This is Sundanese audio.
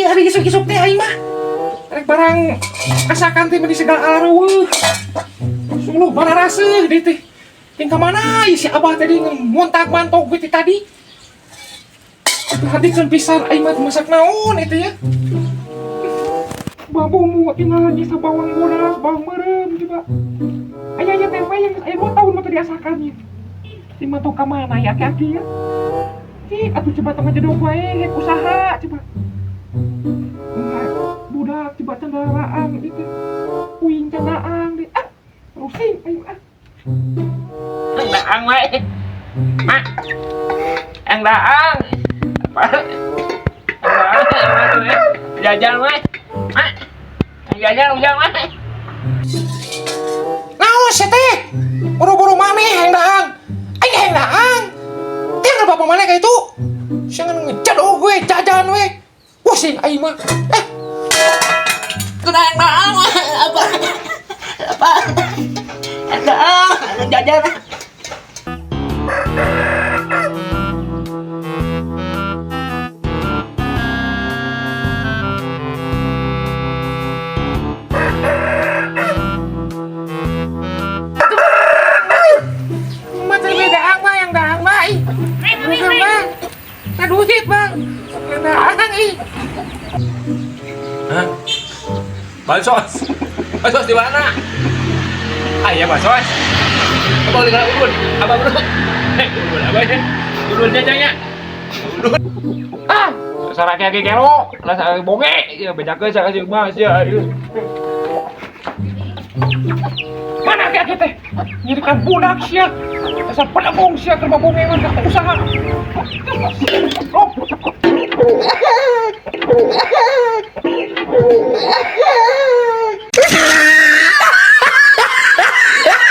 ari isuk-isuk teh aing mah. Rek barang asakan teh meni segala alareueuh. Suluh bararaseuh deui teh. Ting ka mana ieu si Abah tadi ngontak mantok gue tadi. Perhatikan pisan aing mah masak naon itu ya. Babumu tinggal nyisa bawang bodas, bawang merem coba. Aya aya tempe yang aya 2 tahun mah teu diasakannya. Di mah ka mana ya aki-aki ya. Ih, atuh coba tengah jedog wae rek usaha coba. Budak coba candaan itu. Uing candaan di ah, rusing aing ah. Ang daang wae. Mak. Ang daang. Apa? Ang daang. Jajan wae. Mak. Ang jajan ujang wae. Naon sia teh? Buru-buru maneh hayang daang. Aing hayang daang. Teh bapak maneh ka itu? Sia ngejedog we, jajan we. Pusing aing mah. Eh, Kurang daang apa? Apa? Ang daang, ang jajan. mah teu daang mah yang daang mah ih. Bukan bang. Nah duit bang. Yang daang ih. Hah? Bansos. Bansos di mana? Ah iya bansos. Apa di ulun? Apa bro? Eh, ulun apa ya? Ulun jajannya. Ulun. Ah, Sarake aki kelo, lah sarake bonge, ya bejakeun sarake mas ya. Mana aki-aki teh? Nyirikan budak sia. Dasar pedabong sia keur bonge mah usaha. Oh.